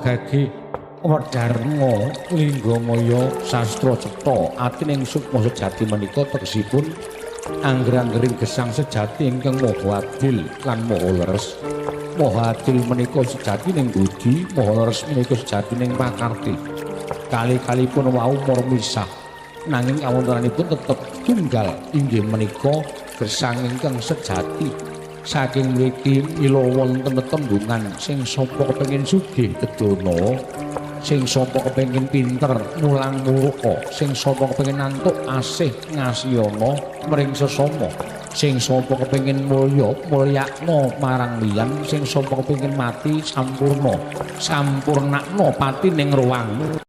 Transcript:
Gage Wedarma Linggamaya Sastra Cetha atining sukma sejati menika tegesipun angger-anggering gesang sejati ingkang maha adil lan maha leres. Maha adil menika sejatining budi, maha leres menika sejatining pakarti. Kali-kalipun wau murmisah, nanging kawontenanipun tetep tunggal inggih menika gesang ingkang sejati. Saking mriki mila wonten tetembungan sing sapa kepengin sugih dedana, sing sapa kepengin pinter mulang murka, sing sapa kepengin antuk asih ngasihana mring sesama, sing sapa kepengin mulya mulyakna marang liyan, sing sapa kepengin mati sampurna sampurnakna patining ruwang.